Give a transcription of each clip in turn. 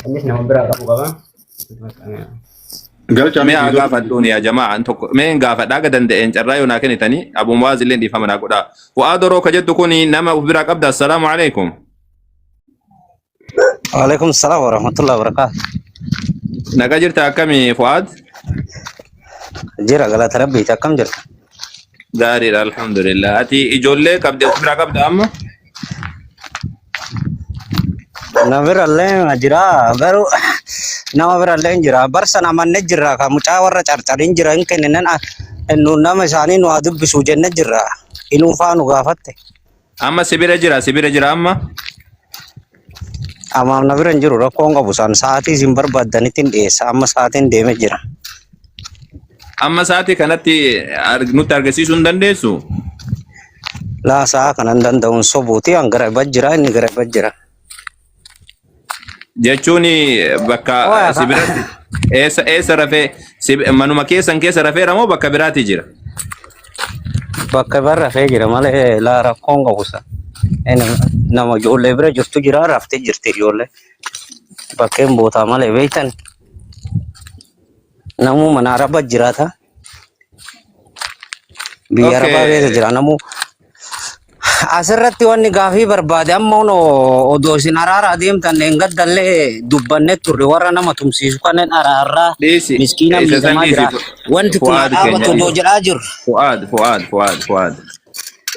Innis nama biraa qabu qaba. Galchaa Mee mee haa viidiyoo gaafadhuun yaa jamaa an tokko mee hin gaafadhaa aga danda'een carraa yoo naa kennitanii Abu Muwaaz illee dhiifama naa godhaa. Fu'aad Oroo ka jettu kuni nama of biraa qabda. Assalaamu alaikum. Waalaikum salam warahmatullahi wabarakatuh. Nagaa jirta akkami Fu'aad? Jira galata rabbiiti akkam jirta? Gaariidha alhamdulillah. Ati ijoollee qabde of biraa qabda amma? Na birallee jira garuu nama birallee hin jira. Bar sana amanne jirra ka mucaa warra carcarin jira hin kenninan nu nama isaanii nu haa dubbisu jenne jirra. Inuu faa nu gaafatte. Amma si bira jira si bira jira amma? Amaaf na bira hin jiru rakkoon qabu isaan sa'aatii isin barbaaddanitti hin dhiyeessa amma sa'aatiin deeme jira. Amma sa'aatii kanatti nutti argisiisuu hin dandeessu? Laa sa'a kana hin danda'uun sobuuti an gara ibba jira inni gara ibba jira. Jechuun bakka Waa si biratti eessa eessa rafee manuma keessan keessa rafeera moo bakka biraati jira? Bakka ibba rafee jira malee laa rakkoon qabu sa. Inni nama ijoollee bira jirtu jira raftee jirti ijoollee. Bakkeen bootaa malee beektan namuu mana araba jiraata. Biyya arabaa keessa jira namuu. Asirratti wanni gaafii barbaade amma kunoo odoo isin araara adeemtan dheengaddallee dubbanne turre warra nama tumsiisu kanneen araarraa Dhiisi miskiina isa san miidhamaa dhiisi jira. Wanti kun haa Fu'aad keenya dhaabatu odoo dhiisi. jedhaa jirru. Fu'aad Fu'aad Fu'aad Fu'aad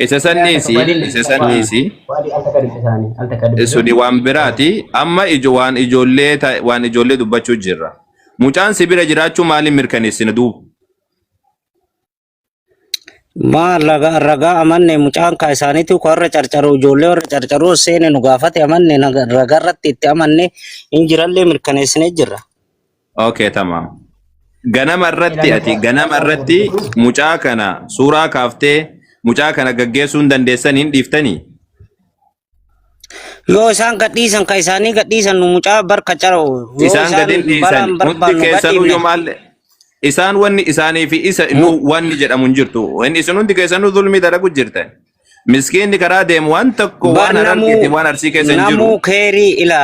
isa san dhiisi isa san dhiisi Fu'aadii al takka dubbisaanii al takka dubbisu. suni waan biraati amma ijo waan ijoollee waan ijoollee dubbachuu jirra. Mucaan si bira jiraachuu maaliin mirkaneessina duuba? Maal ragaa ragaa amanne mucaan kaa isaaniitu ka warra carcaru ijoollee warra carcaruu seene nu gaafate amanne ragaa irratti itti amanne hin jirallee mirkaneessinee jirra. Okay, tamam. Ganama irratti ati ganama irratti mucaa kana suuraa kaaftee mucaa kana gaggeessuu hin dandeessan hin dhiiftanii? Yoo isaan gadhiisan ka isaanii gadhiisan nu mucaa barka cara'u yoo Isaan isaan gad hin dhiisan. balaan Hundi barbaannu keessanuu yoo gadhiifne maal isaan wanni isaanii fi isa nu wanni jedhamu hin jirtu. Inni isin hundi keessanuu zulmii dalagu jirtan. Miskiinni karaa deemu waan tokko bar waan namuu harargeeti waan arsii keessa hin jiru. namuu keerii ila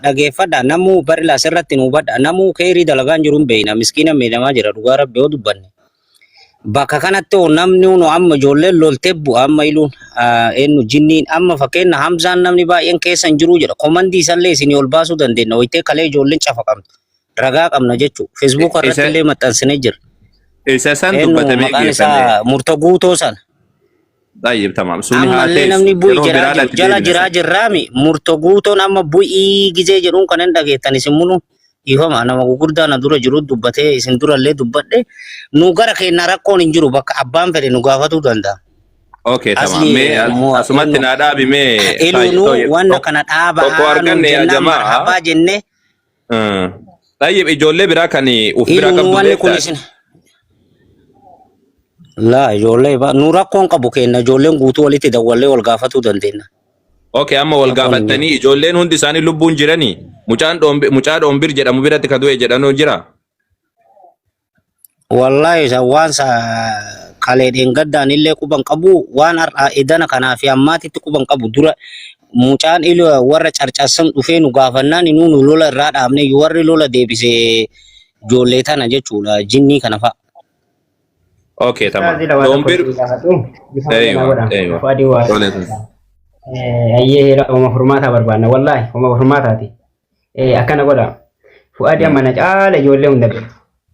dhageeffadha namuu bar ila asirratti nu hubadha namuu keerii dalagaan jiru hin beekna miskiina miidhamaa jira dhugaa rabbi yoo dubbanne. Bakka kanatti hoo namni hunu amma ijoolleen loltee bu'a amma iluun eenyu jinniin amma fakkeenya Hamzaan namni baay'een keessa hin jiru jedha. Komandii isallee isinii ol baasuu dandeenya. Wayitee kalee ijoolleen cafaqamte. Ragaa qabna jechuudha. Feesbuuka irratti Isa illee maxxansinee jira. isa san Eenyu dubbatamee maqaan geeffame. isaa murta guutoo sana. Tayyib tamam. Suni haa Ammallee teessu. namni bu'i Yeroo jedhaa biraadha jiru. itti Jala deebina jiraa san. jirraami murta guutoon amma bu'ii gizee jedhuun kan hin dhageettan isin munu. Dhiifama nama gugurdaa na dura jiru dubbatee isin durallee dubbadhe nu gara keenya rakkoon hin jiru bakka abbaan fedhe nu gaafatuu danda'a. Okay, tamam. Asli Mee moo asumatti eenyu naa dhaabi mee iluunu tayyib. wanna kana Tokko dhaabaa nuun arganne yaa jennaan jamaa. marhabaa jenne Tayyib ijoollee biraa kan uf biraa iluunu qabdu wanni kun beektaa? isin. Laa ijoollee nu rakkoon qabu keenya ijoolleen guutuu walitti dawwallee wal gaafatuu dandeenya. Okay, amma wal Rakkoon hin jiru. gaafattanii ijoolleen hundi isaanii lubbuun jiranii mucaan mucaa dhoombir jedhamu biratti ka du'e jedhanuu jira. Wallahi isa waan sa kalee dheengaddaan illee quban qabu waan har'a edana kanaa fi ammaatitti quban qabu dura mucaan ilu warra carcarsan dhufee nu gaafannaan inuu nu lola irraa dhaabne warri lola deebise ijoollee tana jechuudha jinnii kana fa'a. Okay, tamam. Ustaazi lawaa tokko Dhoombir isin gaafadhu. Bifa wal Eeywa, godha. eeywa. Fuadii waa. Tole tole. Ayyee homa furmaataa barbaanna. Wallaahi homa furmaataati. Akkana godha. Fuadii amma na caala ijoollee hunda beeku.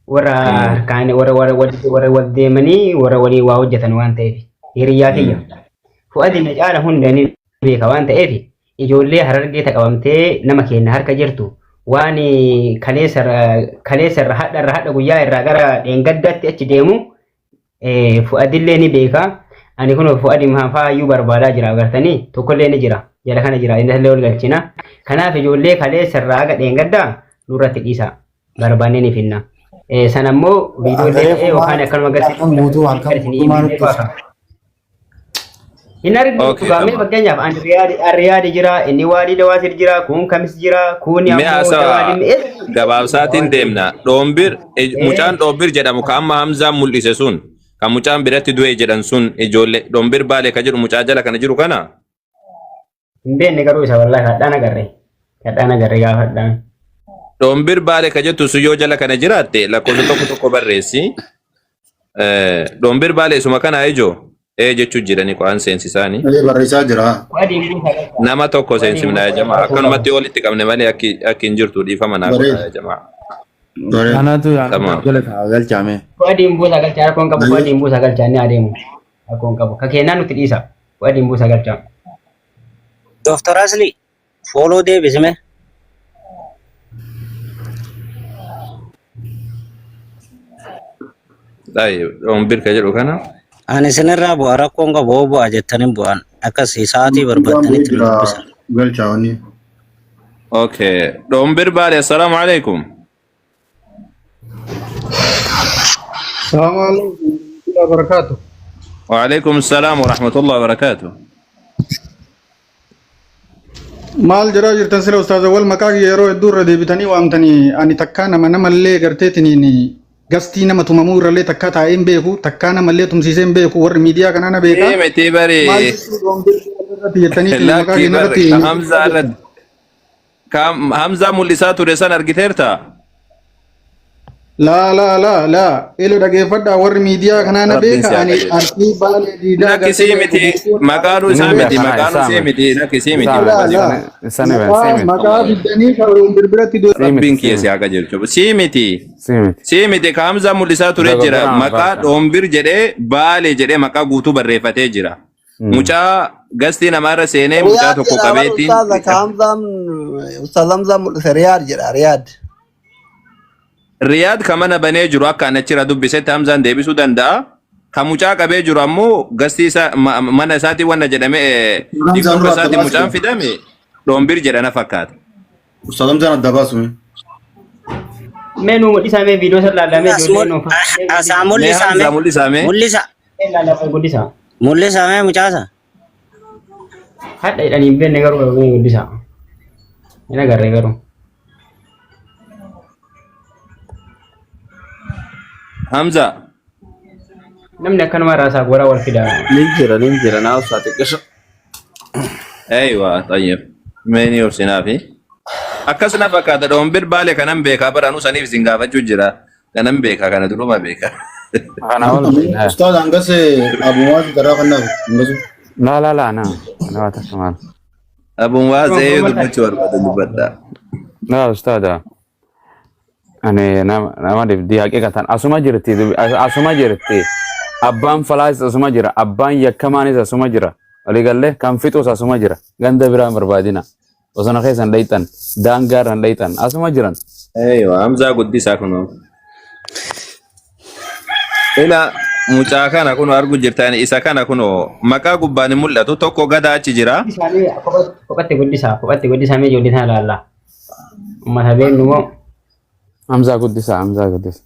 Warra harkaan warra warra warra wal deemanii warra walii waa hojjetan waan ta'eef. Hiriyyaa kiyya. Fuadii na caala hunda ni beeka waan ta'eef ijoollee harargee taqabamtee nama keenya harka jirtu waan kaleessa irra hadha irra hadha guyyaa irraa gara dheengaddaatti achi deemu fu'adillee ni beeka. Ani kun fu'adi faayyuu barbaadaa jira agartanii tokkollee ni jira jala kana jira inni illee ol galchina. Kanaaf ijoollee kaleessa irraa haga dheengaddaa nurratti dhiisa barbaannee ni finna. Sana immoo viidiyoo illee ta'ee yookaan akkanuma Halkan guutuu halkan guutuu maal hojjetu? Hin argitu Okay, gaamee tamam. fakkeenyaaf ani Riyaadi jira, inni Waadii Dawaasir jira, kun Kamis jira, kun Mee ammoo haasawa Dawaadii eessa gabaabsaatiin deemna. Dhoombir mucaan dhoombir jedhamu ka amma Hamzaan mul'ise sun kan mucaan biratti du'e jedhan sun ijoollee dhoombir baalee ka jedhu mucaa jala kana jiru kana. Hin beekne garuu isa wallaahi hadhaan agarre. Hadhaan agarre gaafa hadhaan. Dhombir baale ka jettu sun yoo jala kana jiraatte lakkoofsa tokko tokko barreessi. Dhombir baale isuma kana ijoo ee jechuu jiranii qo'aan seensisaanii. Ee barreessaa jira. Fuadiin buusaa galchaa. Nama tokko Fuadiin seensifna yaa buusaa jamaa. galchaa. Akkanumatti walitti qabne malee akki akki hin jirtu dhiifama naa godha Bareeda. yaa jamaa. Bareeda. Anatu Tamaam. jala ta'a galchaame. Fuadiin buusaa galchaa rakkoon qabu fuadiin buusaa galchaa inni adeemu rakkoon qabu. Ka kennaa nutti dhiisa. Fuadiin buusaa galchaa. Dooktar Asli fooloo deebisime. Dhombir ka jedhu kana. Ani isinirraa bu'a rakkoon qabu hoo bu'a jettanii bu'an akkasii sa'aatii Waan bu'ee barbaaddanitti nu jira dubbisa. galchaa wanni. Okay. Dhombir baale assalaamu alaikum. Assalamu alaikum warahmatullahi wabarakatuh. Wa alaikum salaam wa rahmatullahi wa barakaatuh. Maal jedhaa jirtan sila ustaaza wal maqaa kiyya yeroo hedduu irra deebitanii waamtanii ani takkaa nama namallee garteetiniin gastii nama tumamuu irrallee takkaa taa'ee hin beeku takkaa namallee tumsiisee hin beeku warri miidiyaa kanaa na beekaa. Ee miti bari. Maal jechuu dhoongee irratti jettanii maqaa Lakkii keenya bar irratti ka Hamzaa irratti ka Hamzaa mul'isaa ture san argiteerta? Laa laa laa laa elo dhageeffadhaa warri miidiyaa kanaa na Rabbiin beeka si haa ani qajeelchu. Arsii Baalee Diidaa Lakki sii gartee miti maqaanuu Inni isaa beeka miti kana maqaanuu isaa sii miti. miti lakki sii miti Isaa laa miti. laa Isa ni beeka maqaa sii miti. maqaa fiddanii kan birbiratti Sii miti Rabbiin sii kiyya si miti. haa qajeelchu. Sii miti Sii miti. sii miti ka Hamzaa mul'isaa ture jira Dogoggoraan maqaa barta. dhombir jedhee Baalee jedhee maqaa guutuu barreeffatee jira. Mucaa gastii namaarra seenee mucaa Riyaad tokko jedha bar qabeetiin ustaaza ka Hamzaan ustaaz Hamzaan mul'ise Riyaad jedha Riyaad. Riyaad ka mana banee jiru akka ani achirra dubbisetti Hamzaan deebisuu danda'a. Ka mucaa qabee jiru ammoo gastii isaa mana isaatii wanna jedhame Hamzaan tiktoka dura adda isaatiin baasu. mucaan fidame dhombir jedha na fakkaata. Ustaaz Hamzaan adda baasu. Mee nuu mul'isaa mee viidiyoo isa laallamee As ijoollee nuuf. Mee asaa mul'isaa. Mee mul'isaa Hamzaa mee mul'isaa mee? mul'isa Mee laallamee guddisaa. mul'isaa mee mucaasa. Hadha jedhanii hin beekne garuu mee guddisaa. Hin agarre garuu. Hamza. Namni akkanuma irraa isaa goraa wal fida. Ni jira ni jira naa usaa xiqqisho. Eeywa tayyib. Mee ni obsinaafi. Akkas na fakkaata dhombir baale kanan beekaa baranuu saniif isin gaafachuu jira. Kanan beekaa kana duruma beekaa. Kana ol beekna. Ustaaz hangas abumaas garaa kannaaf hangasu. Laa laa laa naa. Kana waa takka maal. Abuun waas Akkuma eeyyuu furmaata. dubbachuu barbaada dubbadha. Laa ustaada. Ani nama nama dibdii haqiqatan asuma jirti asuma jirti. Abbaan falaas asuma jira. Abbaan yakkamaanis asuma jira. Waliigallee kan fixus asuma jira. Ganda biraan barbaadina. Bosona keessa hin dhayxan. Daangaa irra hin dhayxan. Asuma jiran. Eeywa Hamzaa guddisaa kunoo. Ila mucaa kana kunoo argu jirtan isa kana kunoo maqaa gubbaan hin mul'atu tokko gadaa achi jira. Isaanii kophatti guddisaa kophatti guddisaa mee ijoollee tana laallaa. Uummata beeknu moo Hamzaa guddisaa Hamzaa guddisa.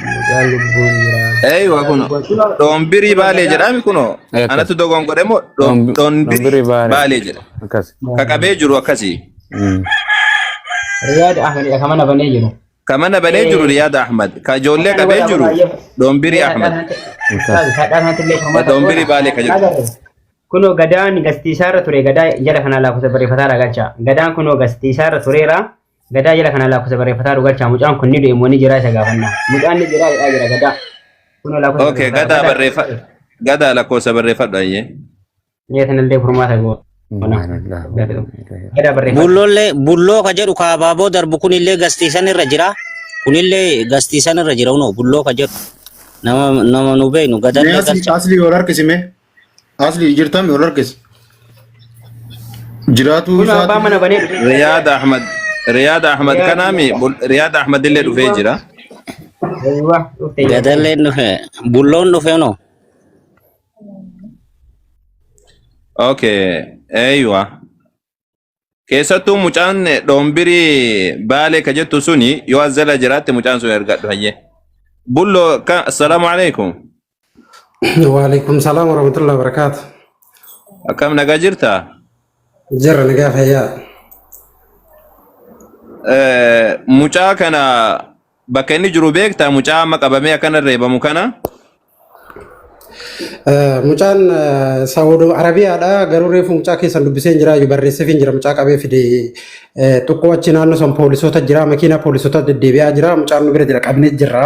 mucaan lubbuun jira. Eeywa kunoo dhombirii baalee jedhami kunoo Akkas. anatu dogongore moo dhombirii Dhombirii baalee. baalee jedha. Akkas. Ka qabee jiru akkasii. Riyaad Ahmed ka mana banee jiru. Ka mana banee jiru Riyaad Ahmad. Ka ijoollee Akkana qabee godha jiru baay'ee. dhombirii Ahmad. Hadhaa sanatti illee furmaata Dhombirii goona. baalee ka jedhu. Agarre. Kunoo gadaan gastiisaarra ture gadaa jala kanaa lakkoofsa barreeffataa galcha. Gadaan kunoo gastiisaarra tureera. Gadaa jala kanaa lakkoofsa barreeffataa galcha. Mucaan kun ni du'e moo ni jira isa gaafanna. Mucaan ni jira jedhaa jira gadaa. Kunoo lakkoofsa Okay, barreeffataa gadaa gadaa. barreeffa gadaa lakkoofsa barreeffadhu ayyee. Mee sanallee furmaata goona. Gadaa barreeffadhu. Bulloollee bulloo ka jedhu ka abaaboo darbu kunillee gastiisan irra jira. Kunillee gastiisan irra jira unoo bulloo ka jedhu. Nama nama nu beeknu Mee gadallee asli galcha. asli ol harkisi mee. Asli jirtami ol harkisi. Jiraatu Kunoo abbaa isaati. mana banee dhufe. Riyaad Ahmad Riyaad Ahmad Riyaad kanaami Riyaad Ahmad illee dhufee jira. Aywa dhufte jirti. Gadalleen dhufe bulloon dhufe unoo. Okay, eeywa. Keessattuu mucaan dhombirii baalee ka jettu suni yoo as jala jiraatte mucaan sun ergadhu hayyee. Bulloo ka assalaamu alaikum. Waalaikum salam warahmatullahi wabarakatuh. Akkam nagaa jirtaa? Jirra nagaa fayyaa. Mucaa kana bakka inni jiru beektaa mucaa amma qabamee akkana reebamu kana? Mucaan Saawud Arabiyaadha garuu reefu mucaa keessan dubbisee hin jiraayu barreesseef hin jira mucaa qabee fide xiqqoo achi naannoo san poolisoota jira makiinaa poolisoota deddeebi'aa jira mucaan nu bira jira qabnee jirra.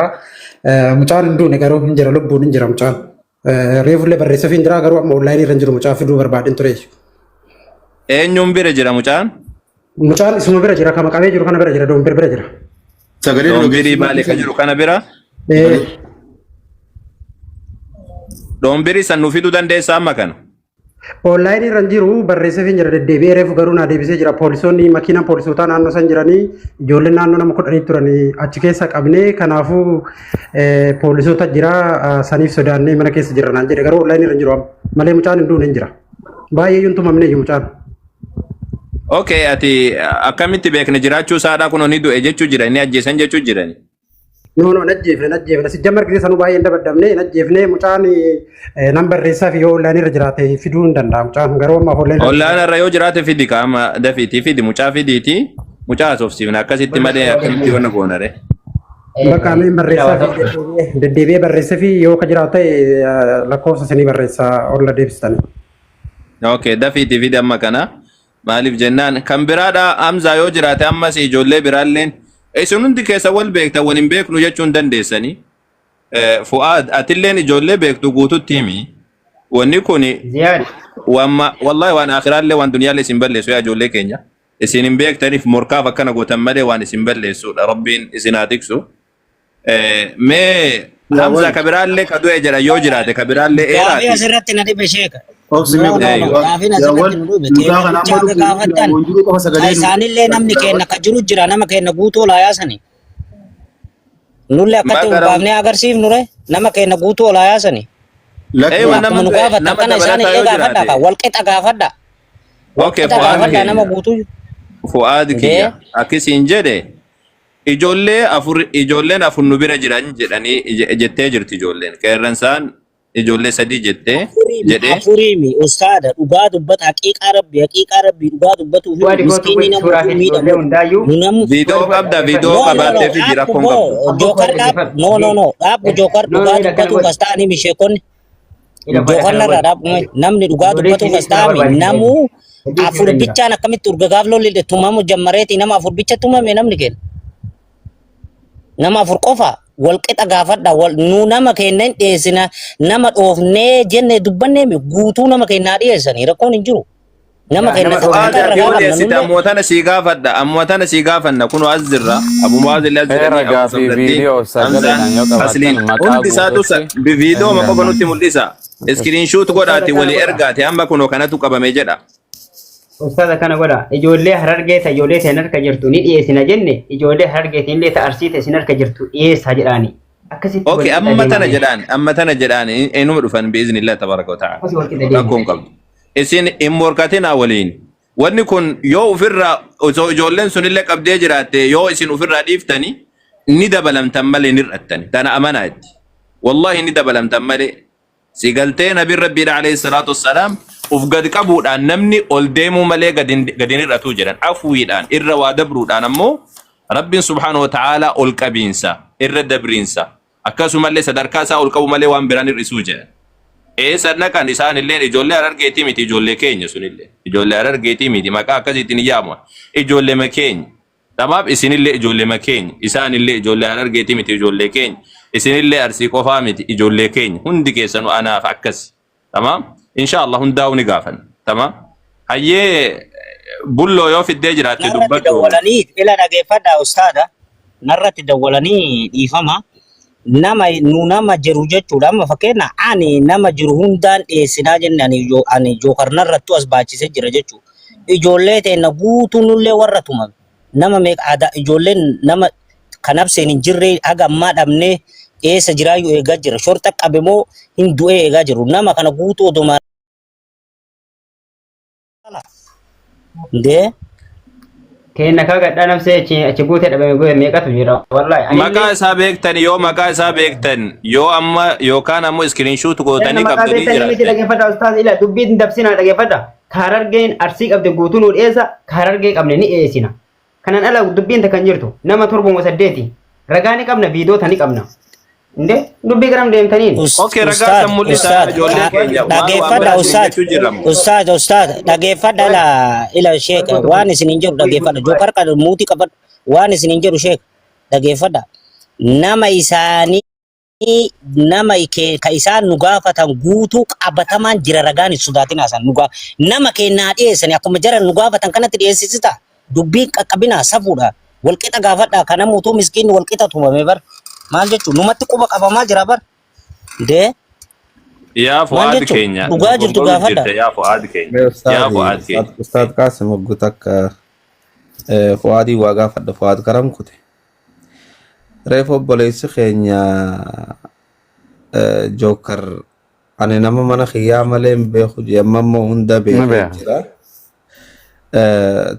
Mucaan hin duune garuu hin jira lubbuun hin jira mucaan. Reefullee barreesseef hin jira garuu amma onlaayinii irra hin jiru mucaa fiduu barbaadeen ture. Eenyuun bira jira mucaan? Mucaan isuma bira jira kama qabee jiru kana bira jira doombir bira jira. Sagalee nu Dhoombirii dhageessisuu Baalee ka jiru kana bira. Eh, Dhoombirii san nu fiduu dandeessaa amma kana. Onlaayinii irra hin jiru barreesseef hin jira deddeebi'ee reefu garuu naa deebisee jira poolisoonni makiinaan poolisootaa naannoo san jiranii ijoolleen naannoo nama 10 turanii achi keessa qabnee kanaafuu poolisoota jira saniif sodaannee mana keessa jirra naan jedhe garuu onlaayinii irra hin jiru amma malee mucaan hin duune hin jira baay'ee iyyuu hin tumamne iyyuu mucaan. Okay, ati akkamitti beekne jiraachuu isaadhaa kunoo ni du'e jechuu jira inni ajjeesan jechuu jirani. No, no, najjeefne, najjeefne. Sijjamar gisee sanuu baay'ee hin dabaddamne, najjeefne mucaan nan barreessaa fi yoo onlaayinii irra jiraate fiduu hin danda'a mucaan garuu amma onlaayinii irra Onlaayinii irra yoo jiraate fidi qaama dafiitii fidi mucaa fidiitii mucaa haasofsiifna akkasitti malee akkamitti wanna goonare. Bakka ameen barreessaa fi deddeebi'ee barreessee fi yoo ka jiraatu ta'e lakkoofsa isinii barreessaa olla deebistanii. Okay, dafiitii fidi amma kana. Maaliif jennaan kan biraadha Hamzaa yoo jiraate ammas ijoollee biraalleen isin hundi keessa wal beektan wal hin beeknu jechuun dandeessanii. Fu'aad atilleen ijoollee beektu guututti himi. Wanni kun Ziyaad. waan wallahi waan akiraallee waan duniyaallee isin balleessu yaa ijoollee keenya. Isin hin beektaniif morkaaf akkana gootan malee waan isin balleessudha. Rabbiin isin haa tiksu. Mee Yaa Hamza wal. ka biraallee ka du'e jedha yoo jiraate ka biraallee Gaafii eeraati. asirratti na dhibe sheeka. Obsi mee No, no, no. yaa Gaafiin yaa asirratti wal nu dhibe. mucaa Keenya kana amma bichaa akka lubbuun jira gaafattan. waan jiru qofa Ka sagalee nu isaanillee namni keenya ka jiru jira nama keenya guutuu olaa yaasani. Nullee akkatti ol Maqaa baafnee agarsiifnu re nama keenya guutuu olaa yaasani. lakki Eewa nama Akkuma nu du'e gaafattan nama kana dabalataa isaanillee yoo gaafadhaa jiraate. ka wal qixa gaafadhaa. Wal Okay, qixa Fu'aad gaafadhaa nama keenya. guutuu. Fu'aad Dee. kiyya akkisiin jedhe ijoollee afur ijoolleen afur nu bira jiran jedhanii jettee jirti ijoolleen qeerransaan ijoollee sadii jettee Afuriimi jedhee afuriimi ustaada dhugaa dubbata haqiiqaa rabbi haqiiqaa rabbi dhugaa dubbatuu fi Fu'aadi kootu miskiinni nama suuraa utuu fi ijoollee miidhamu hundaayyuu. nu namu viidoo qabda viidoo no no no qabaattee fi dhaabbu rakkoon qabdu. boo jookar dhaabbu no no no dhaabbu jookar No, no, dhugaa ila kana dubbatuu godhi. kas ta'anii misheekonni Ila godhi jookar akkana narraa godhi. dhaabbu namni dhugaa Ijoollee dubbatuu isinis kas na ta'ami barbaachisa. namuu Hedduu afur isin jira. bichaan akkamitti urga gaaf lolli tumamu jammareeti nama afur bicha tumame namni kenna. Nama afur qofa wal qixa gaafadha wal nu nama keenya hin dhiyeessina nama dhoofnee jenne dubbannee mi guutuu nama keenyaa dhiyeessanii rakkoon hin jiru. Nama Yaa keenya nama takka Fu'aad takka irra ati yoo gaafanna dhiyeessite nullee. ammoo tana sii gaafadha ammoo tana sii gaafanna kunoo as jirra Abu Mu'aaz illee as Heera jiranii Abu gaafii Sabrattiin viidiyoo Hamzaan sagaleedhaan yoo qabaattan Asliin maqaa hundi isaatu guututti viidiyoo hin qofa danda'amu. nutti mul'isa. Iskiriin shuut Ustaaza godhaati kana walii godha. ergaati amma kunoo kanatu qabame jedha. Ustaaza kana godha. Ijoollee harargee ta ijoollee ta'in harka jirtu ni dhiyeessina jenne ijoollee harargeetiin illee ta arsii ta'e isin harka jirtu dhiyeessaa jedhaani. Akkasitti Okay, wal qixa amma tana deemame. jedhaan amma tana jedhaan inuma dhufan biiznillah tabaraka wa ta'ala. Akkasii wal qixa deemame. Rakkoon qabdu. Isin hin morkatinaa waliin. Wanni kun yoo ofirraa osoo ijoolleen sunillee qabdee jiraatte yoo isin ofirraa dhiiftani ni dabalamtan malee ni hir'attani. Tana amanaa itti. Wallahi ni dabalamtan malee. Si galtee nabiin rabbiidha alayhi salaatu wassalaam uf gad qabuudhaan namni ol deemuu malee gad hin gad hin hir'atuu jedhan. Afwiidhaan irra waa dabruudhaan ammoo rabbiin subhaanahu wa ta'aalaa ol qabiinsa irra dabriinsa akkasumallee sadarkaa isaa ol qabu malee waan biraan hir'isuu jedhan. Eessa dhaqan isaan illeen ijoollee harargeetii miti ijoollee keenya sunillee ijoollee harargeetii miti maqaa akkasiitiin hin yaamu ijoollee keenya. Tamaaf isinillee ijoollee keenya isaanillee ijoollee harargeetii miti ijoollee keenya isinillee arsii qofaa miti ijoollee keenya hundi keessanuu anaaf akkas. Tamaam insha Allah hundaa'uu ni gaafanna. Tamaam hayyee bulloo yoo fiddee jiraatte Narratti dubbadhu. dawwalanii ila dhageeffadhaa ustaada. Narratti dawwalanii dhiifama. Nama nu nama jiru jechuudha. Amma fakkeenya ani nama jiru hundaan dhiyeessinaa jenne ani jookar narrattu as baachisee jira jechuudha. Ijoollee teenna guutuu nullee warra tumame. Nama meeqa aadaa ijoolleen nama kan nabseen hin jirre haga ammaa dhabnee eessa jiraayyuu eegaa jira. Shorxa qabe moo hin du'ee eegaa jiru. Nama kana guutuu odoo Dee. Keenna kaa gadhaa nafsee achi achi guutee dhabame guute meeqatu jira wallahi. Maqaa Anillee isaa beektan yoo maqaa isaa beektan yoo amma yookaan ammoo iskiriinshuut Kenna gootanii maqaa qabdanii beektanii miti jiraattan. dhaggeeffadha ustaaz ila dubbii hin dabsinaa dhaggeeffadha. Ka harargeen arsii qabde guutuu nu dhiyeessa ka harargee qabne ni dhiyeessina. Kanan ala dubbiin takka hin jirtu nama torbuma saddeeti. Ragaa ni qabna viidoota ni qabna. Indee dubbii garam deemtaniin. Okay, ragaa Ustaad, san mul'isaa ustaad, ijoollee keenya waan waan dhageeffadha biraatiin ustaad, jechuu jirramu. ustaad, ustaad, dhageeffadha ila ila sheek waan isin hin jedhu dhageeffadha. Jookar kan muutii qabadhu waan isin hin jedhu sheek dhageeffadha. Nama isaanii nama ka isaan nu gaafatan guutuu qabatamaan jira ragaan hin sodaatinaa san nu nama kennaa dhiyeessani akkuma jara nu gaafatan kanatti dhiyeessisita. Dubbiin qaqqabinaa safuudha. Walqixa gaafadhaa kana mootuu miskiinni walqixa tumame bar. Maal jechuun numatti quba qabamaa jira bar. Dee Yaa maal Fu'aad jechuun keenya dhugaa jirtu dogongoruu gaafadha. jirta yaa Fu'aad keenya. Mee Yaa ustaadi Fu'aad keenya. ustaad Qaasim hogguu takka Fu'aadii waa gaafadha Fu'aad karam kute. Reefu obboleessi keenya Jookar ani nama mana kiyyaa malee hin beeku jee amma immoo hunda Ni beekee beeka. jira.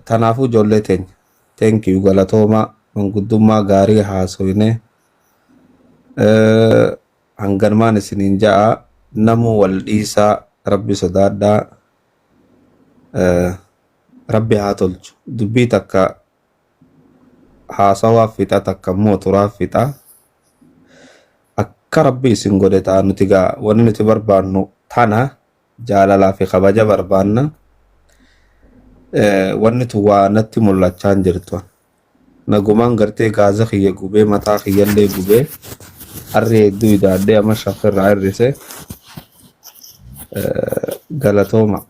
Tanaafuu ijoollee teenya. Thank you galatoomaa manguddummaa gaarii haasoyne. Hanganumaan isiniin ja'a namuu wal dhiisaa rabbi sodaadhaa. Rabbi haa tolchu. Dubbii takka haasawaaf fixa takka immoo turaaf fixa. Akka rabbi isin godhe ta'a nuti gaa wanni nuti barbaannu tana jaalalaa fi kabaja barbaanna. Wanni tun waa natti mul'achaa hin jirtu. Nagumaan gartee gaaza kiyya gubee mataa kiyyallee gubee harri hedduu idaadhee amma shafirraa hir'ise galatooma.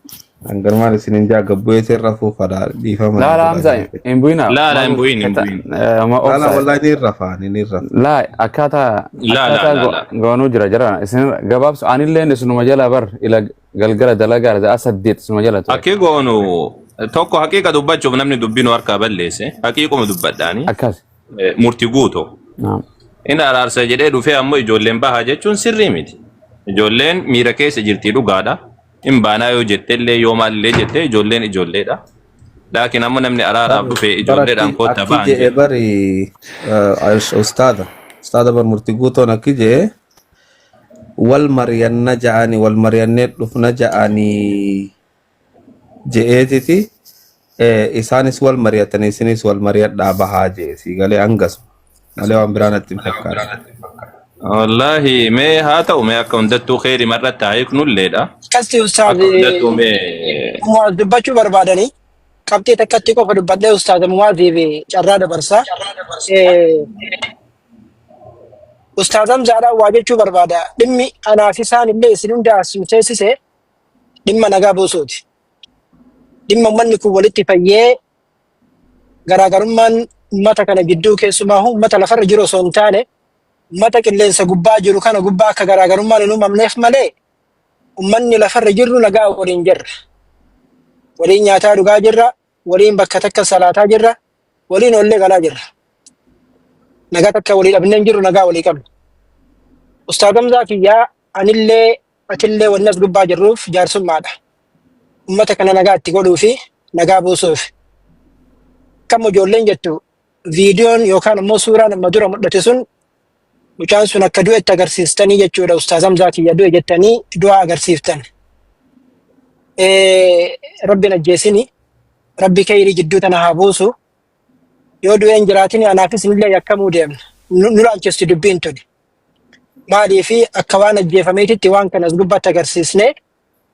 Hanganumaan isinin jaa gabbu'eetiin rafuu fadhaa dhiifama Laa naa laa godhaa Hamza gaafate. hin bu'inaa. Laa laa hin Maal bu'in hin kata bu'in. ma Laa laa obsa. wallahi ni rafa ni rafa. Laa akkaataa Laa laa akkaataa laa laa. goonuu jira jira isin gabaabsu anilleen isinuma jala bar ila galgala dalagaa sa'a 8 isinuma jala ture. Akki goonu tokko haqiiqa dubbachuuf namni dubbinu harkaa balleesse haqiiquma dubbadhaani Akkas. murti guuto. Naam. Inni araarsa jedhee dhufee ammoo ijoolleen bahaa jechuun sirrii miti. Ijoolleen miira keessa jirti dhugaadha. Hin baanaa yoo jettellee yoo maalillee jette ijoolleen ijoolleedha. Laakiin ammoo namni araaraaf Bar dhufe bar ijoolleedhaan akki koottaa akki bahan je'e jedhu. bari ustaada ustaada bar murti guutoon akki je'e wal mari'anna ja'anii wal mari'annee dhufna ja'anii je'eetiti isaanis wal mari'atanii isinis wal mari'adhaa bahaa je'e sii galee hangasuma malee waan biraa natti hin fakkaatu. Wallaahi mee haa ta'u mee akka hundattuu keeri marratti haa hiiknulleedha. Akkasitti ustaaz Akka hundattuu mee Muwaaz dubbachuu barbaadanii qabxii takkatti qofa dubbadhee ustaaz Muwaaziif carraa dabarsaa. Ustaaz Hamzaadhaan waa jechuu barbaada. Dhimmi anaaf isaan illee isin hunda as nu teessise dhimma nagaa buusuuti. Dhimma uummanni kun walitti fayyee garaagarummaan uummata kana gidduu keessumaa uummata lafarra jiru osoo hin taane uummata qilleensa gubbaa jiru kana gubbaa akka garaagarummaan hin uumamneef malee uummanni lafarra jirru nagaa waliin jirra. Waliin nyaataa dhugaa jirra. Waliin bakka takka salaataa jirra. Waliin ollee galaa jirra. Nagaa takka walii dhabnee hin jirru nagaa walii qabna. Ustaaz Hamzaa kiyyaa anillee atillee wanni as gubbaa jirruuf jaarsummaadha. Uummata kana nagaa itti godhuu fi nagaa buusuuf. Akkam ijoolleen jettu viidiyoon yookaan immoo suuraan amma dura mul'ate sun mucaan sun akka du'etti agarsiistanii jechuudha. Ustaaz Hamzaa kiyya du'e jettanii du'a agarsiiftan. Rabbiin ajjeesini rabbi kayrii jidduu tana haa buusu. Yoo du'een jiraatin anaafis nillee yakkamuu deemna. Nu laalchisti dubbiin tuni. Maaliifi akka waan ajjeefameetitti waan kana as gubbaatti agarsiisne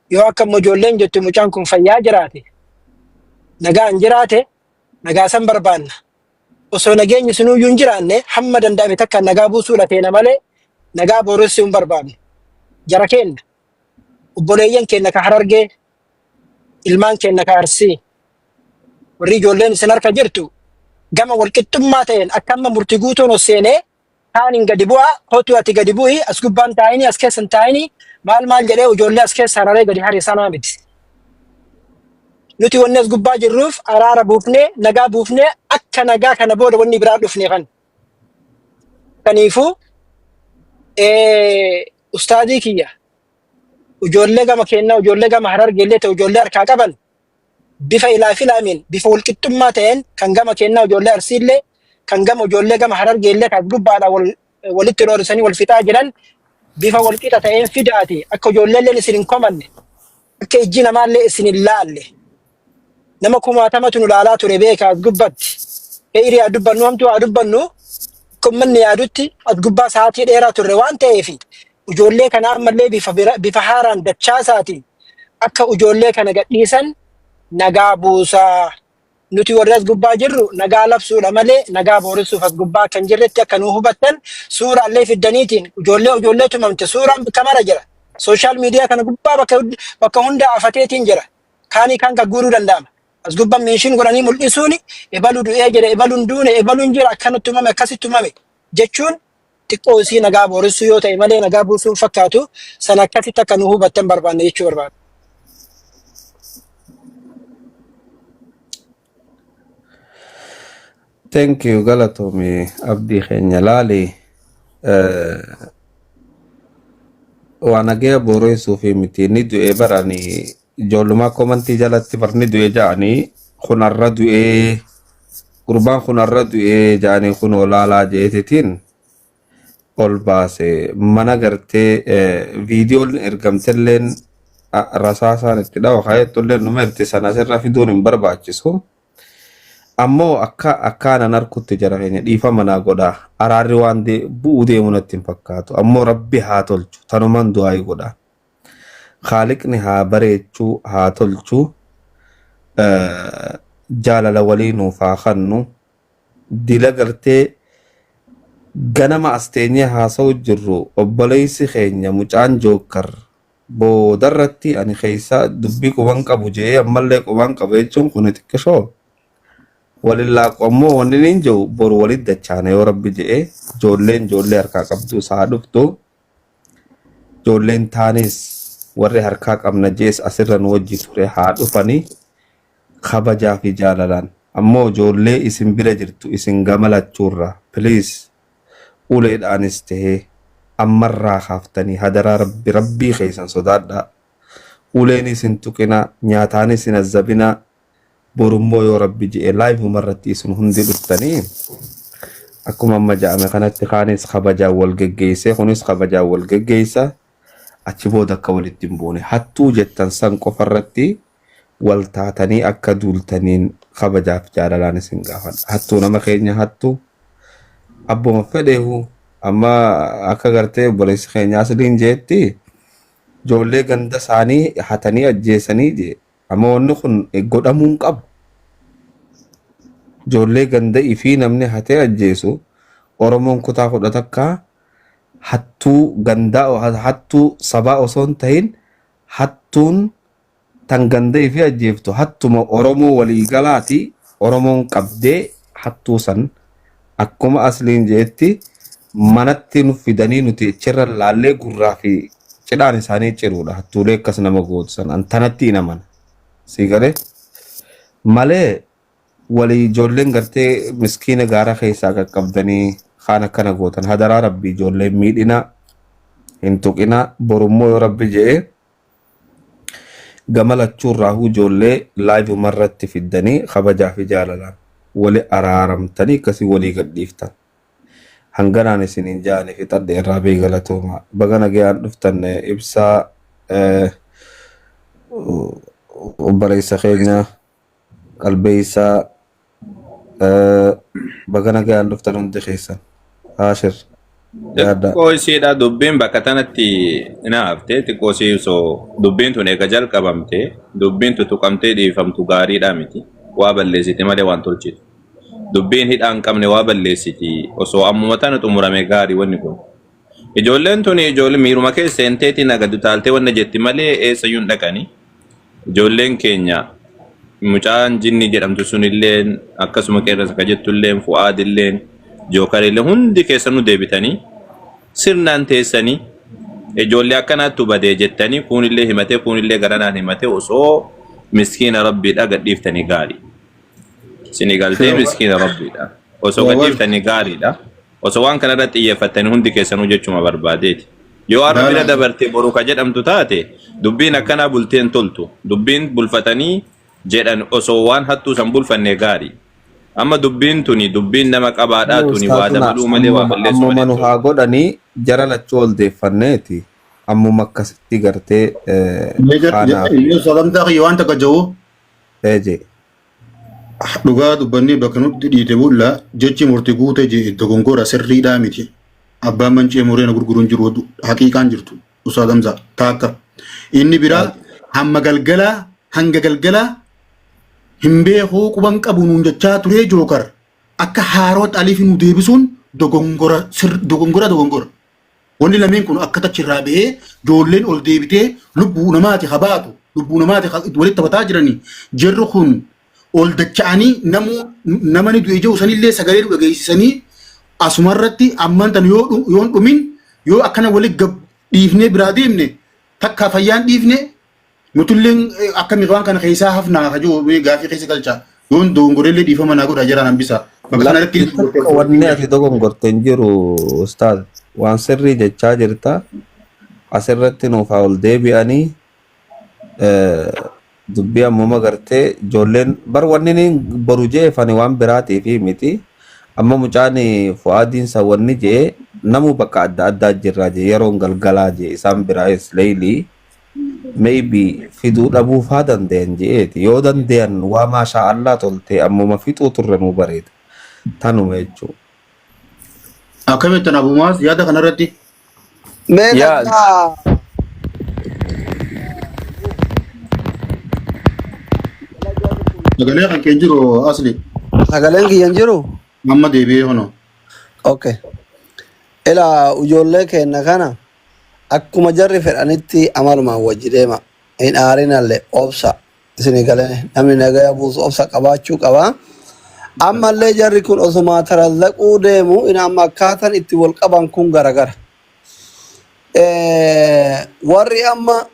yoo akka immoo ijoolleen jettu mucaan kun fayyaa jiraate nagaan jiraate nagaa san barbaanna. Osoo nageenyi sunuyyuu hin jiraanne hamma danda'ame takka nagaa buusuu lafeena malee nagaa booressuu hin barbaannu. Jara keenna obboleeyyan keenna ka Harargee ilmaan keenna ka Arsii warri ijoolleen isin harka jirtu gama walqixxummaa ta'een akka amma murtii guutuun ol seenee kaaniin gadi bu'aa kootu ati gadi bu'i as gubbaan taa'ini as keessa hin taa'ini maal maal jedhee ijoollee as keessa hararee gadi hare sanaa miti. Nuti wanni as gubbaa jirruuf araara buufnee nagaa buufnee akka nagaa kana booda wanni biraa dhufne kan. Kaniifuu ustaadii kiyya ijoollee gama kennaa ijoollee gama harargeellee ta'e ijoollee harkaa qaban bifa ilaa filaamiin bifa walqixxummaa ta'een kan gama kennaa ijoollee arsiillee kan gama ijoollee gama harargeellee kan gubbaadha wal walitti roorisanii wal fixaa jiran bifa walqixa ta'een fidaati akka ijoolleelleen isin hin komanne akka ijji namaallee isin hin laalle nama kumaatamatu nu laalaa ture beeka as gubbatti. Heyrii haa dubbannu hamtuu haa dubbannu Akka uummanni yaadutti as gubbaa sa'aatii dheeraa turre waan ta'eef ijoollee kana ammallee bifa haaraan dachaasaatiin akka ijoollee kana gadhiisan nagaa buusaa. Nuti warri as gubbaa jirru nagaa labsuudha malee nagaa booressuuf as gubbaa kan jirretti akka nu hubattan suuraallee fiddaniitiin ijoollee tumamte suuraan bakka mara jira. Social media kana gubbaa bakka hunda afateetiin jira. Kaanii kan gagguuruu danda'ama. As gubbaan meeshiin godhanii mul'isuun ebalu du'ee jira, ebaluun duune, ebaluun jira, akkanatti tumame, akkasitti tumame jechuun xiqqoo isii nagaa booressuu yoo ta'e malee nagaa buusuun fakkaatu sana akkasitti akka nu hubattan barbaanne jechuu barbaada. Thank you, galatoomi abdii keenya laali. Waa nagaya booreessuu fi miti ni du'ee baranii ijoollummaa komantii jalatti barni du'e ja'anii kunarra du'ee gurbaan kunarra du'ee ja'anii kun olaalaa jeetitiin ol baase mana gartee viidiyoon ergamtelleen rasaasaan itti dhawa kaayetulleen numa erti sana asirra fiduun hin barbaachisu. Ammoo akka akkaanan harkutti jara keenya dhiifama naa godhaa. Araarri waan bu'uu deemu natti hin fakkaatu. Ammoo rabbi haa tolchu. Tanumaan du'aayii godhaa. Khaaliqni haa bareechuu haa tolchu. Jaalala walii nuuf haa kennu. Dila gartee ganama as teenyee haasa'u jirru obboleessi keenya mucaan jookkar boodarratti ani keessaa dubbii quban qabu je'ee ammallee quban qabu jechuun kun xiqqishoo. Walillaaqu ammoo wanni niin jiru boru walit dachaana yoo rabbi je'ee ijoolleen ijoollee harkaa qabdu isaa dhuftu ijoolleen taanis warri harkaa qabna jees asirra nu wajji ture haa dhufanii kabajaa fi jaalalaan ammoo ijoollee isin bira jirtu isin gama lachuurra please uleedhaanis tahee ammarraa kaaftanii hadaraa rabbi rabbii keessan sodaadhaa uleenis hin tuqinaa nyaataanis hin azzabinaa borummoo yoo rabbi je'e live umarratti isin hundi dhuftanii akkuma amma ja'ame kanatti kaanis kabajaan wal geggeessee kunis kabajaan wal geggeessa achi booda akka walitti hin buune hattuu jettan san qofarratti wal taatanii akka duultaniin kabajaaf jaalalaan isin gaafadha. Hattuu nama keenya hattuu abbuma fedheehu amma akka gartee obboleessi keenya asliin jeetti ijoollee ganda isaanii hatanii ajjeesanii jee amma wanni kun godhamuu hin qabu. Ijoollee ganda ifii namni hatee ajjeesu Oromoon kutaa 11 hattuu gandaa hattuu sabaa osoo hin ta'in hattuun tan ganda ifii ajjeeftu hattuma Oromoo waliigalaati. Oromoon qabdee hattuu san akkuma asliin jeetti manatti nu fidanii nuti achirra laallee gurraa fi cidhaan isaanii ciruudha. Hattuulee akkas nama gootu san an tanatti hin amana. Sii galee malee walii ijoolleen gartee miskiina gaara keessaa qaqqabdanii kaan akkana gootan hadaraa rabbi ijoolleen miidhina hin tuqina borummoo yoo rabbi je'ee gama lachuurraahuu ijoollee live umarratti fiddanii kabajaa fi jaalalaan wali araaramtanii akkasii walii gadhiiftan. Hanganaan isiniin ja'anii fixadhe irraa bee galatooma. Baga nagayaan dhuftan ibsaa obboleessa keenya qalbeessaa baga nagayaan dhuftan hundi keessan. Haashir. Yaadda. Xiqqoo isiidha dubbiin bakka tanatti na hafte xiqqoo isii osoo dubbiin tun eega jalqabamte dubbiin tutuqamtee dhiifamtu gaariidha miti waa balleessiti malee waan tolchitu. Dubbiin hidhaa hin qabne waa balleessiti osoo ammuma tana xumurame gaarii wanni kun. Ijoolleen tuni ijoollee miiruma keessa seenteetiin agadu taaltee wanna jetti malee eessayyuu hin dhaqani. Ijoolleen keenya mucaan jinni jedhamtu sunilleen akkasuma qeerransa ka jettulleen fu'aadilleen jookarillee hundi keessanuu deebitanii sirnaan teessanii ijoollee akkanaattu badee jettanii kuunillee himatee kuunillee garanaan himatee osoo miskiina rabbiidha gadhiiftanii gaarii. Isinii galtee miskiina rabbiidha. Osoo gadhiiftanii gaariidha. Osoo waan kanarratti xiyyeeffattanii hundi keessanuu jechuma barbaadeeti. Yoo har'a bira dabarte boru ka jedhamtu taate dubbiin akkanaa bulteen toltu. Dubbiin bulfatanii jedhan osoo waan hattuu san bulfanne gaarii. Amma dubbiin tuni dubbiin nama qabaadhaa tuni waa Ustaazuna dabaluu malee waa ammuma balleessuu ammuma malee nu hin haa toltu. godhanii jara lachuu ol deeffanneeti. Ammuma akkasitti gartee kaanaa fi Sagantaa kiyya waan takka jiru eeje. Dhugaa dubbannee bakka nutti dhiite bulla jechi murti guute jee dogongora sirriidhaa miti. Abbaan mancee muree na gurguruun jiru haqiiqaan jirtu. Ustaaz Hamzaa taakka. Inni biraa hamma galgalaa hanga galgalaa hin beekuu quban qabu nuun jechaa turee jookar akka haarootti aliif nu deebisuun dogongora dogongora dogongora. Wanni lameen kun akka tachirraa bahee ijoolleen ol deebitee lubbuu namaati habaatu lubbuu namaati walitti taphataa jiranii jarri kun ol dacha'anii namuu namani du'e jiru sanillee sagalee nu dhageessisanii asumarratti amman tan yoo yoon dhumin yoo akkana walitti gab dhiifnee biraa deemne takka fayyaan dhiifne nutilleen akkami waan kana keessaa hafnaa kajoo gaafii keessa galcha yoon dogongorellee dhiifama naa godha jaraan hambisa bakka kanarratti Lakki takka wanni ati dogongorte hin jiru ustaaz. Waan sirrii jechaa jirta. Asirratti nuuf haa ol deebi'anii dubbii ammuma gartee ijoolleen bar wanni inni boru je'eefani waan biraatiif miti. Amma mucaan Fu'aadiin san wanni je'e namu bakka adda addaa jirraa je'e yeroon galgalaa je'e isaan biraayis leeylii maybe fiduu dhabuu faa dandayan je'eeti. Yoo dandayan waa maashaa Allah tolte ammuma fixuu turre nuu bareeda. Tanuma jechuudha. Akkamittan abumaas yaada kanarratti Mee Yaa takka sagalee kan keen jiru asli sagaleen kiyya hin jiru? amma deebi'ee hono. Okay. Ilaa ijoollee keenya kana akkuma jarri fedhanitti amalumaan wajji deema. Hin aarinallee obsa. Isinii galee namni nagaya buusu obsa qabaachuu qaba. Ammallee jarri kun osuma tarazzaquu deemu in amma akkaataan itti wal qaban kun garagara. Warri amma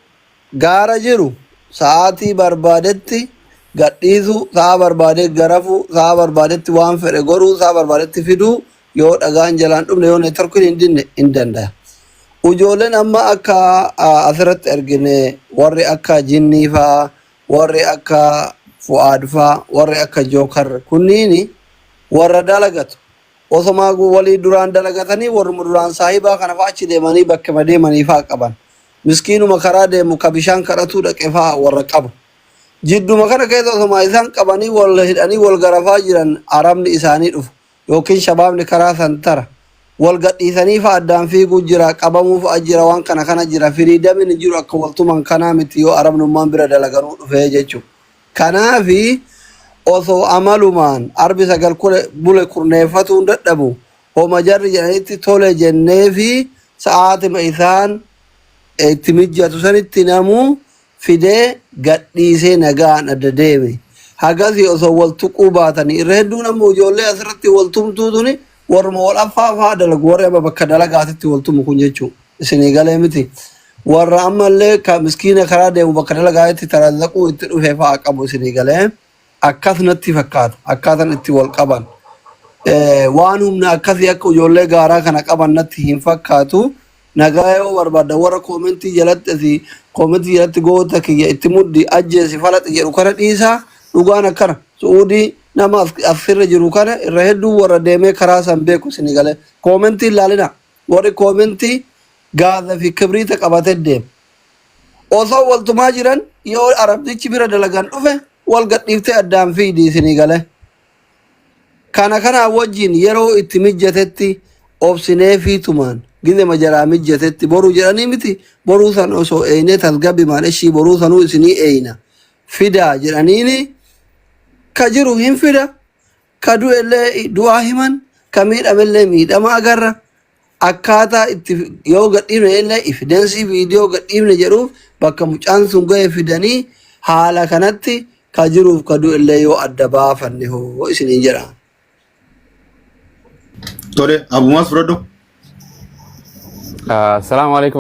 gaara jiru sa'aatii barbaadetti gadhiisuu, sa'a barbaade garafuu, sa'a barbaadetti waan fedhe godhuu, sa'a barbaadetti fiduu yoo dhagaan jalaan dhumne yoo neetworkiin hin dinne hin danda'a. Ijoolleen amma akka asirratti argine warri akka jinnii faa, warri akka Fu'aad faa, warri akka Jookar kunniini warra dalagatu. Osoma walii duraan dalagatanii warruma duraan saahibaa kana fa'aa achi deemanii bakkuma deemanii fa'aa qaban. Miskiinuma karaa deemu ka bishaan kadhatuu dhaqe fa'aa warra qabu. Jidduma kana keessa osoma isaan qabanii wal hidhanii wal garafaa jiran arabni isaanii dhufa. Yookiin shabaabni karaa san tara. Wal gadhiisanii fa'aa addaan fiiguu jira qabamuu fa'aa jira waan kana kana jira. Firiidamiin hin jiru akka waltuman kanaa miti yoo arabnummaan bira dalaganuu dhufee jechuudha. Kanaafi osoo amalumaan arbi sagal bule kurneeffatuun dadhabu homa jarri jedhanitti tole jenneefi sa'aatima isaan itti mijjatu sanitti namuu fidee gadhiisee nagaan adda deeme. Hagasii osoo wal tuquu baatanii irra hedduun ammoo ijoollee asirratti wal tumtuu tuni warruma wal affaa fa'aa dalagu warri amma bakka dalagaatitti wal tumu kun jechuudha. Isinii galee miti. Warra ammallee ka miskiina karaa deemu bakka dalagaatti tarazzaquu itti dhufe fa'aa qabu isinii galee akkas natti fakkaata akkaataan itti wal qaban. Waan humna akkasii akka ijoollee gaaraa kana qaban natti hin fakkaatu. Nagaa yoo barbaadda warra koomentii jalatti asii koomentii jalatti goota kiyya itti muddi ajjeesi falaxi jedhu kana dhiisaa dhugaan akkana. Su'uudii nama asirra jiru kana irra hedduu warra deemee karaa san beeku isinii galee. Koomentii ilaalina. Warri koomentii gaaza fi kibriita qabatee deema. Osoo waltumaa jiran yoo arabtichi bira dalagan dhufe wal gadhiiftee addaan fiidi isinii galee. Kana kanaa wajjin yeroo itti mijjatetti obsinee fiitumaan gizema jaraa mijjatetti boruu jedhanii miti boruu san osoo eeynee tasgabbimaan ishii boruu sanuu isinii eeyna fidaa jedhaniini ka jiru hin fida ka du'ellee du'aa himan ka miidhamellee miidhama agarra akkaataa itti yoo gadhiifne illee ifidensii viidiyoo gadhiifne jedhuuf bakka mucaan sun ga'e fidanii haala kanatti ka jiruuf ka du'ellee yoo adda baafanne hoo isiniin jedha. Tole abumaas fudhadhu. Assalaamu alaikum.